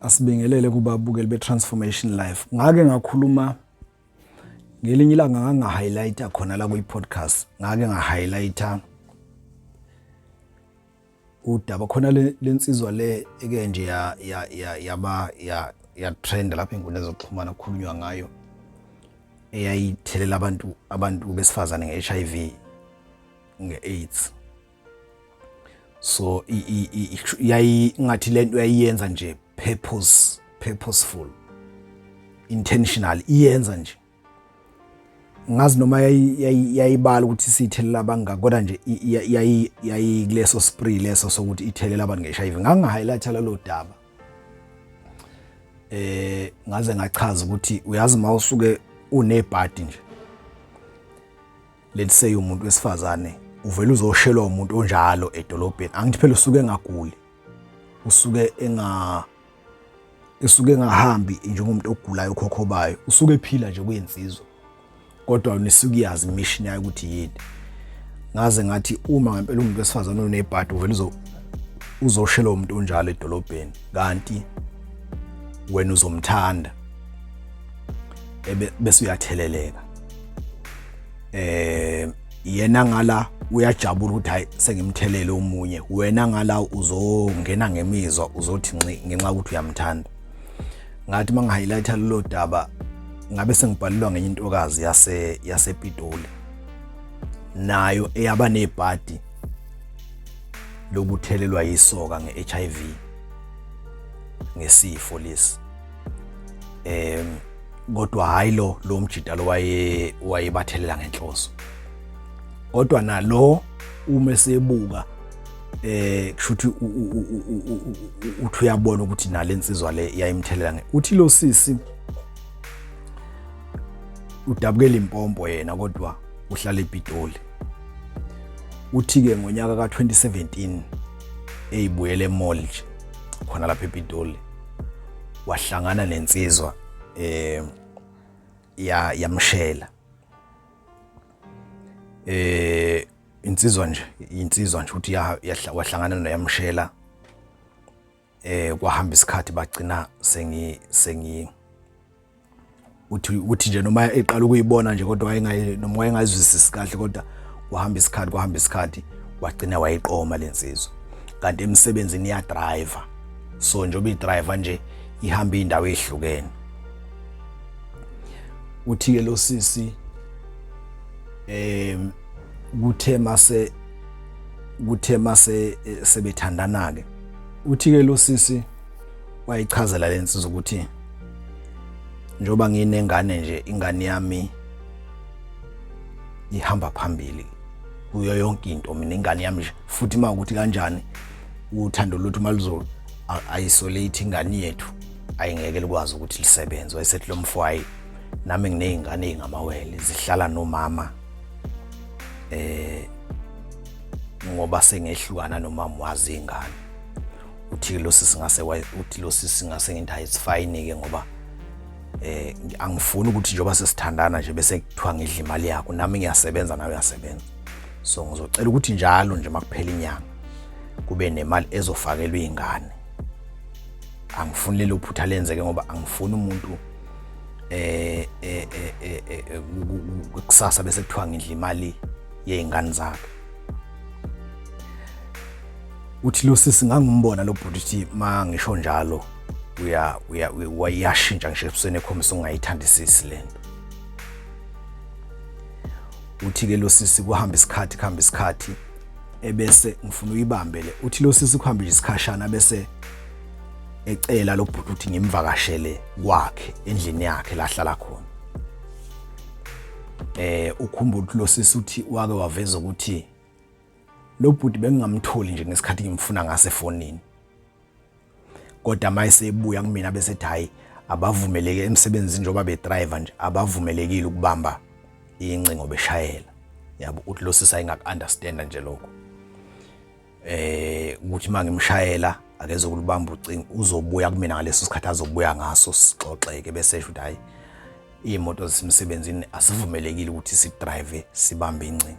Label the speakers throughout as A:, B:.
A: Asibingelele kubabukeli be-Transformation Life. Ngake ngakhuluma ngelinye ilanga nganga-highlighta khona la kwi-podcast, ngake nga-highlighta udaba khona lensizwa le eke nje ya ya ya yaba ya ya trend lapha enkundleni zokuxhumana kukhulunywa ngayo eyayithelela abantu besifazane nge-HIV nge-AIDS. So yayi ngathi lento yayiyenza nje purpose purposeful intentional iyenza nje ngazi noma yayibala ukuthi sithelela abangaka kodwa nje yayi kuleso spree leso sokuthi ithelela abantu nge-HIV. Ngangi-highlight-a lolo daba ngaze ngachaza ukuthi uyazi uma usuke unebhadi nje, let's say umuntu wesifazane uvela uzoshelwa umuntu onjalo edolobheni, angithi phela usuke engaguli, usuke enga esuke engahambi njengomuntu ogulayo okhokhobayo, usuke ephila nje kuyinsizwa, kodwa nisuke iyazi imission yayo ukuthi yini. Ngaze ngathi uma ngempela umuntu wesifazane unebhadi uvela uzoshelwa umuntu onjalo edolobheni, kanti wena uzomthanda bese uyatheleleka. Yena ngala uyajabula ukuthi hayi sengimthelele omunye, wena ngala uzongena ngemizwa uzothi nci ngenxa ukuthi uyamthanda. Ngathi mangi-highlight-a lelo daba ngabe sengibhalelwa ngenye intokazi yasePitoli nayo eyaba nebhadi lokuthelelwa yisoka nge-HIV ngesifo lesi, kodwa hayi lo mjida lo wayebathelela ngenhloso, kodwa nalo uma esebuka kushuthi uthi uyabona ukuthi nalensizwa le yayimthelela. Uthi lo sisi udabukela impompo yena kodwa uhlala ePitoli. Uthi ke ngonyaka ka-2017 eyibuyele emall nje khona lapha ePitoli wahlangana nensizwa ya yamshela insizwa nje uthi wahlangana noyamshela. Kwahamba isikhathi bagcina sengi sengi uthi nje noma eqala ukuyibona nje kodwa wayengayi noma wayengayizwisisi kahle, kodwa kwahamba isikhathi wagcina wayiqoma lensizwa. Kanti emsebenzini iya driver, so njengoba i-driver nje ihamba indawo ezihlukene. Uthi ke lo sisi kuthe mase sebethandana ke, uthi ke lo sisi wayichazela lensizwa ukuthi njengoba nginengane nje, ingane yami ihamba phambili kuyo yonke into, mina ingane yami nje, futhi uma ukuthi kanjani uthando lwethu maluzo isolate ingane yethu ayingeke likwazi ukuthi lisebenze. Wayesethi lo mfo, hayi, nami nginey'ngane ey'ngamawele zihlala nomama ngoba sengehlukana nomama wazi ingane. Uthi lo sisi ngase uthi lo sisi ngase ngithi hayi, it's fine ke, ngoba angifuni ukuthi njengoba sesithandana nje bese kuthiwa ngidla imali yakho, nami ngiyasebenza, nawe uyasebenza, so ngizocela ukuthi njalo nje makuphela inyanga kube nemali ezofakelwa izingane. Angifuni lelo phutha lenzeke ngoba angifuni umuntu kusasa bese kuthiwa ngidla imali yey'ngane zakhe. Uthi lo sisi ngangimbona lo bhuti, uthi ma ngisho njalo uya uya wayashintsha ngisho ebusweni ekhombisa ungayithandisisi lento. Uthi ke lo sisi kuhamba isikhathi ebese ngifuna uyibambe le. Uthi lo sisi kuhamba nje isikhashana bese ecela lo bhuti ukuthi ngimvakashele kwakhe endlini yakhe la hlala khona. Ukhumbula ukuthi lo sisi uthi wake waveza ukuthi lo bhuti bengingamtholi nje ngesikhathi ngimfuna ngasefonini, kodwa mayesebuya kumina bese ethi hayi, abavumeleke emsebenzini njengoba bedriver nje, abavumelekile ukubamba incingo beshayela, yabo. Uthi lo sisi ayingaku-understanda nje lokho ukuthi mangimshayela akeze ukulubamba ucingo, uzobuya kumina ngaleso sikhathi azobuya ngaso sixoxeke, bese esho ukuthi hayi, iy'moto zisemsebenzini asivumelekile ukuthi sidrive sibambe incingo.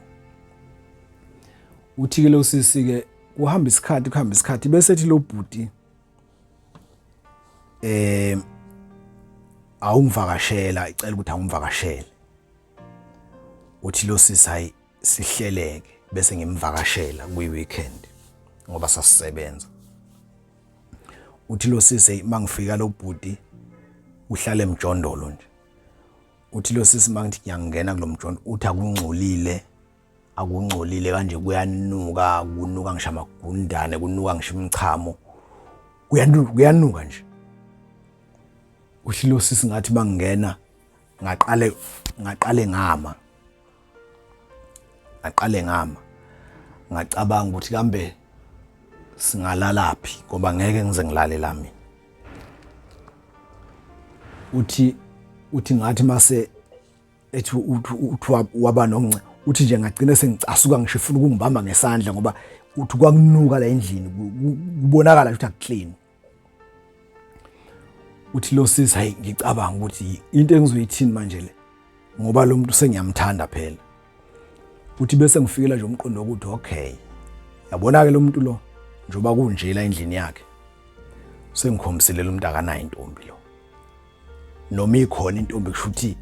A: Uthi-ke lo sisi-ke kuhamba isikhathi bese ethi lo bhuti Awungivakashela, icela ukuthi awungivakashele. Uthi lo sisi hayi sihleleke bese ngimvakashela kwi weekend ngoba sasisebenza. Uthi lo sisi mangifika lo bhuti uhlale emjondolo nje. Uthi lo sisi mangithi ngiyangena kulomjondolo uthi akungcolile, akungcolile kanje kuyanuka, kunuka ngisho amagundane, kunuka ngisho imichamo, kuyanuka, kuyanuka nje. Uthi lo sisi ngathi mangingena ngaqale ngama, ngaqale ngama ngacabanga ukuthi kambe singalalaphi ngoba ngeke ngize ngilale la mina. Uthi ngathi mase ethi uthi waba nonce, uthi nje ngagcina sengicasuka ngisho ifuna ukungibamba ngesandla ngoba uthi kwakunuka la endlini, kubonakala ukuthi akuclean. Uthi lo sisi hayi ngicabanga ukuthi into engizoyithini manje le ngoba lo muntu sengiyamthanda phela. Uthi bese ngifikela nje umqondo wokuthi okay, yabona ke lo muntu lo njengoba kunje la endlini yakhe sengikhombisile lo muntu akanayo intombi lo, noma ikhona intombi kusho ukuthi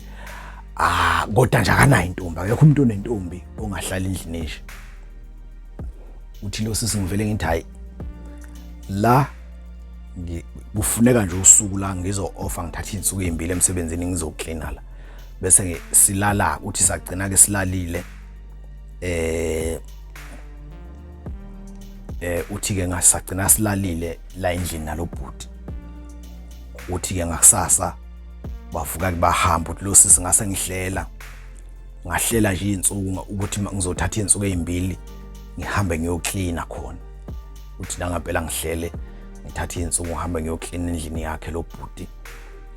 A: kodwa nje akanayo intombi, akekho umuntu onentombi ongahlala endlini nje. Uthi lo sisi ngivele ngithi hayi la kufuneka nje usuku la ngizo offer ngithatha izinsuku ezimbili emsebenzini ngizoklina la bese silala. Uthi sagcina ke silalile, uthi ke ngasagcina silalile la endlini nalobhuti. Uthi ke ngakusasa bavuka ke bahamba. Uthi lo sisi ngase ngihlela, ngahlela nje izinsuku ukuthi ngizothatha izinsuku ezimbili ngihambe ngiyoklina khona. Uthi la ngempela ngihlele ngithatha izinsuku ngihambe ngiyoklina endlini yakhe lo bhuti,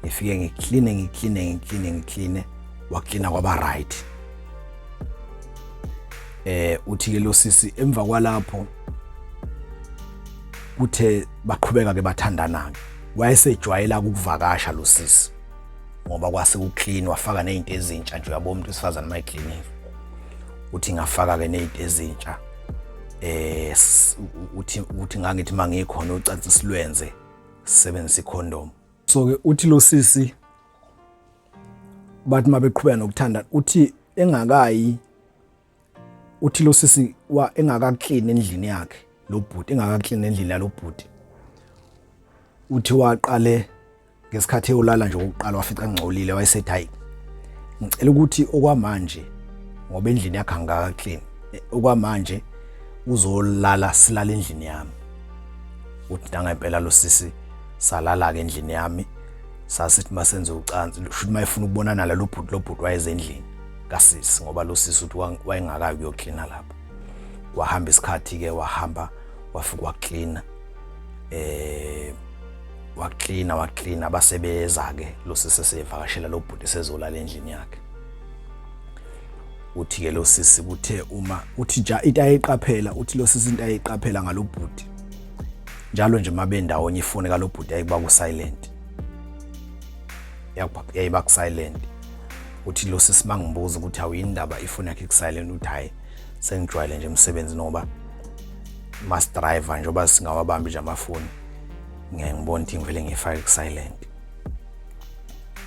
A: ngifike ngikline ngikline ngikline ngikline, waklina kwaba right. Uthi ke lo sisi emva kwalapho kuthe baqhubeka ke bathandana ke, wayesejwayela ukuvakasha lo sisi ngoba kwase kuclean, wafaka nezinto ezintsha nje, uyabo umuntu wesifazane mayicleanile. Uthi ngafaka ke nezinto ezintsha, uthi ngangithi mangikhona ucansi silwenze sisebenzise icondom. So ke uthi lo sisi bathi mabeqhubeka nokuthanda, uthi engakayi, uthi lo sisi wa engakaclean endlini yakhe lo bhuti, engakaclean endlini yalo bhuti, uthi waqale ngesikhathi eyolala nje okokuqala wafica ngcolile, wayesethi hayi ngicela ukuthi okwamanje ngoba endlini yakhe angikaclean, okwamanje uzolala silala endlini yami. Uthi nangempela lo sisi salala ke endlini yami, sasithi masenze ucansi, shuthi mayefuna ukubonana nalo bhuti, lo bhuti wayeze endlini kasisi ngoba lo sisi uthi wayengakayi ukuyoklina lapho. Wahamba isikhathi ke, wahamba wafika waklina, waklina waklina, basebeza ke lo sisi esevakashela lo bhuti sezolala endlini yakhe. Uthi ke lo sisi kuthe uma uthi nje into ayiqaphela, uthi lo sisi into ayiqaphela ngalo bhuti njalo nje mabendawonye ifoni kalo bhuti yayiba ku silent, yayiba ku silent. Uthi lo sisi mangibuza ukuthi awuyindaba ifoni yakhe ku silent, uthi hayi sengijwayele nje emsebenzini ngoba mas driver njengoba singawabambi nje amafoni, ngiyaye ngibone ukuthi ngivele ngiyifake ku silent.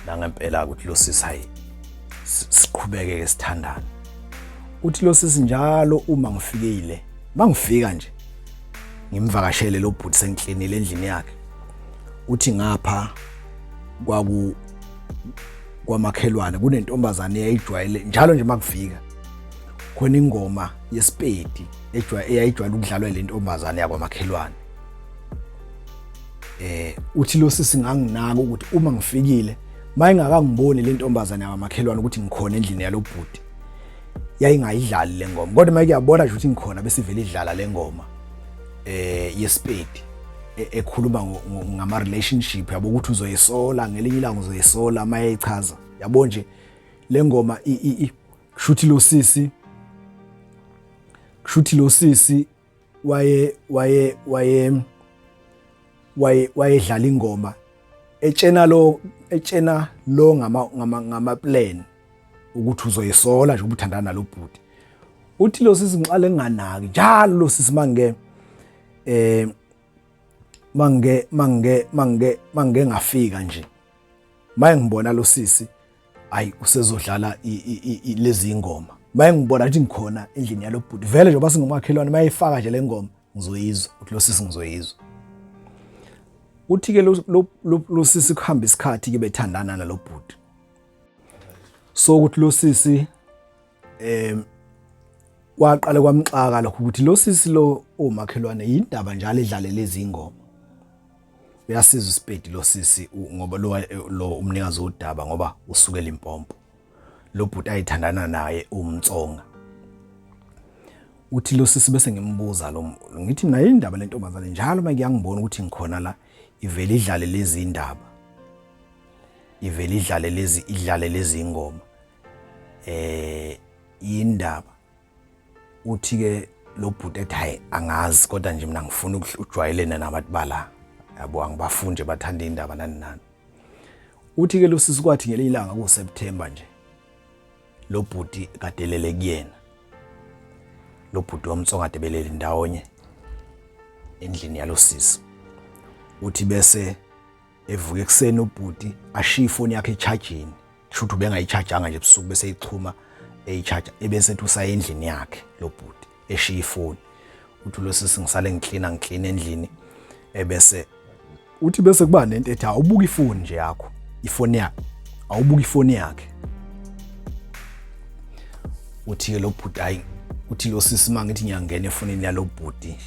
A: Nangempela ukuthi lo sisi hayi siqhubeke ke sithandane. Uthi lo sisi njalo uma ngifikile, mangifika nje ngimvakashele lo bhuti sengiklinile endlini yakhe, uthi ngapha kwaku kwamakhelwane kunentombazane eyayijwayele njalo nje makufika khona ingoma yesipedi eyayijwayele ukudlalwa le ntombazane yakwamakhelwane. Uthi lo sisi nganginaka ukuthi uma ngifikile mayingakangiboni le ntombazane yakwamakhelwane ukuthi ngikhona endlini yalobhuti, yayingayidlali le ngoma, kodwa mayike yabona nje ukuthi ngikhona bese ivele idlala le ngoma yesipedi ekhuluma ngama relationship, yabo ukuthi uzoyisola ngelinye ilanga, uzoyisola mayechaza, yabo nje le ngoma kushuthi lo sisi, kushuthi lo sisi waye waye waye waye wayedlala ingoma etshena lo, etshena lo ngama plan ukuthi uzoyisola nje ubuthandana nalobhuti. Uthi lo sisi ngiqale nginganaki njalo lo sisi mange Mangike mangike mangike mangike ngafika nje maye ngibona lo sisi, ayi, usezodlala lezi ingoma. Maye ngibona ukuthi ngikhona endlini yalo bhuti vele, njengoba singumakhelwane, mayifaka nje le ngoma ngizoyizwa ukuthi lo sisi ngizoyizwa. Uthi-ke lo sisi kuhamba isikhathi ke bethandana nalo bhuti, so ukuthi lo sisi kwaqala kwamxaka lokho ukuthi lo sisi lo umakhelwane yindaba njalo edlale lezi ingoma. Uyasiza uSipedi lo sisi ngoba lo umnikazi wodaba, ngoba usuke Limpopo, lo bhuti ayithandana naye umtsonga. Uthi lo sisi bese ngimbuza lo, ngithi mina indaba lentombazane njalo uma ngiyangibona ukuthi ngikhona la ivele idlale lezi indaba, ivele idlale lezi, idlale lezi ingoma, indaba. Uthi ke lo bhuti ethi, hayi, angazi, kodwa nje mina ngifuna ukujwayelena nabantu bala, yabo, angibafuni nje, bathanda indaba nani nani. Uthi ke lo sisi kwathi ngelinye ilanga ku September nje, lo bhuti kadelele kuyena lo bhuti womtsonga, debelele ndawonye endlini yalo sisi. Uthi bese evuka ekuseni ubhuti ashiye ifoni yakhe echajini, kusho ukuthi ubengayicharganga nje ebusuku, bese ixhuma eyicharge, ebese ethi usaya endlini yakhe lo bhuti eshiya ifoni. Uthi lo sisi ngisale ngiklina, ngiklina endlini, ebese uthi bese kuba nento ethi awubuka ifoni nje yakho, ifoni yakhe, awubuka ifoni yakhe. Uthi ke lo bhuti, hayi, uthi lo sisi mangithi ngiyangena efonini yalo bhuti,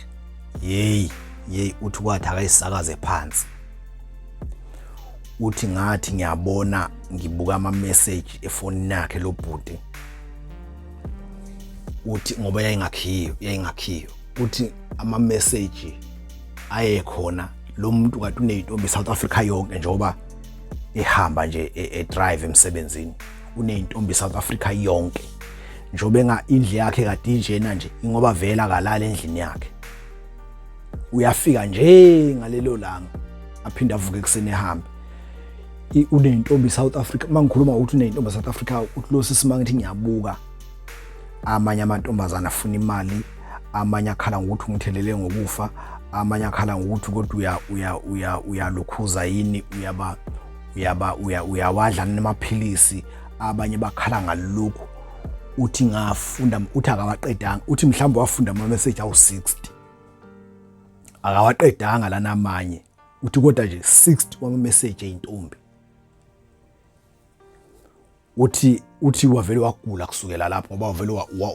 A: yeyi yeyi, uthi kwathi akayisakaze phansi. Uthi ngathi ngiyabona, ngibuka ama message efonini yakhe lo bhuti, uthi ngoba yayingakhiyo, yayingakhiyo, uthi ama message aye khona lo muntu kade uneyintombi South Africa yonke, njengoba ehamba nje e-drive emsebenzini, uneyintombi South Africa yonke, njengoba enga indlu yakhe kade injena nje, ingoba vela akalala endlini yakhe, uyafika nje ngalelo langa aphinde avuke ekuseni ehambe. Uneyintombi South Africa. Uma ngikhuluma ukuthi uneyintombi South Africa, uthi lo sisi mangithi ngiyabuka amanye amantombazana afuna imali, amanye akhala ngokuthi ungithelele ngokufa, amanye akhala ngokuthi kodwa uya uya uya uyalukhuza yini, uyaba uyaba uya uyawadla namaphilisi, abanye bakhala ngalokhu. Uthi ngafunda, uthi akawaqedanga, uthi mhlawumbe wafunda ama message awu 60, akawaqedanga lana amanye. Uthi kodwa nje 60 wama message eintombi. Uthi wavele wagula kusukela lapho, ngoba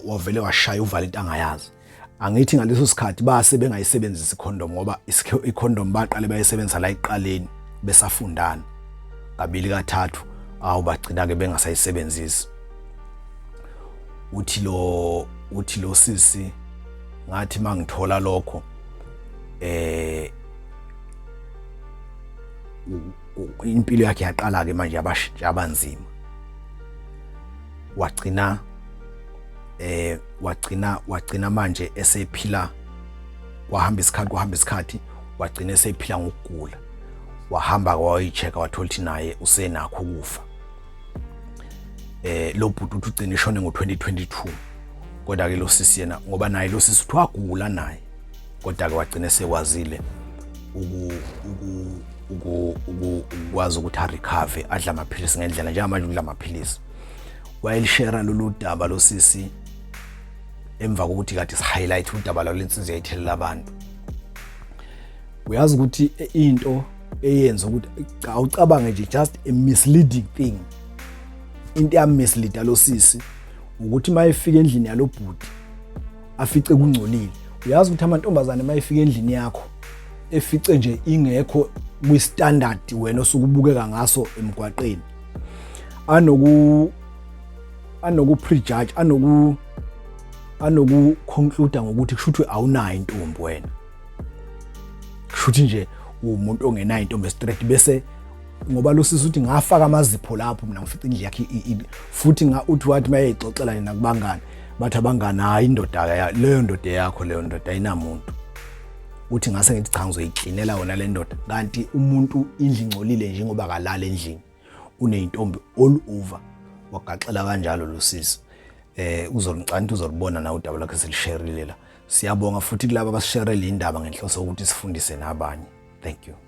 A: wavele washaya uvala into angayazi. Angithi ngaleso sikhathi base bengayisebenzisi icondom, ngoba icondom baqale bayisebenzisa la ekuqaleni besafundana, kabili kathathu awu bagcina ke bengasayisebenzisi. Uthi lo sisi ngathi mangithola lokho impilo yakhe yaqala ke manje yabashintsha abanzima, wagcina manje esephila, kwahamba isikhathi, kwahamba isikhathi, wagcina esephila ngokugula. Wahamba wayichecka, wathola ukuthi naye usenakho ukufa. Lo bhuti uthi ugcina ishone ngo-2022, kodwa ke lo sisi yena, ngoba naye lo sisi uthi wagula naye, kodwa ke wagcina esekwazile ukwazi ukuthi arecover, adla amaphilisi ngendlela, njengamanje udla amaphilisi. Wayelishare lolu daba lo sisi emva kokuthi kade si-highlight udaba lwale nsizwa yayithelela abantu. Uyazi ukuthi into eyenza ukuthi awucabange nje, just a misleading thing, into yamisleada lo sisi ukuthi mayefika endlini yalo bhuti afice kungcolile. Uyazi ukuthi amantombazane mayefika endlini yakho efice nje ingekho kwi-standard wena osuke ubukeka ngaso emgwaqeni, anoku prejudge, anoku conclude ngokuthi kusho ukuthi awunayo intombi wena, kusho ukuthi nje umuntu ongenayo intombi straight. Bese ngoba lo sisi uthi ngafaka amazipho lapho mina ngifica indlu yakhe futhi nga uthi wathi mayeyixoxela yena kubangani, bathi abangani, hayi, indoda leyo, ndoda yakho leyo ndoda ayinamuntu. Uthi ngase ngithi cha, ngizoyiklinela wona le ndoda, kanti umuntu indlu ingcolile njengoba kalala endlini, uneyintombi all over. Wagaxela kanjalo lo sisi. Uzolicanta, uzolibona na udaba lakhe silisharile la. Siyabonga futhi kulabo abasisharele indaba ngenhloso ukuthi sifundise nabanye. Thank you.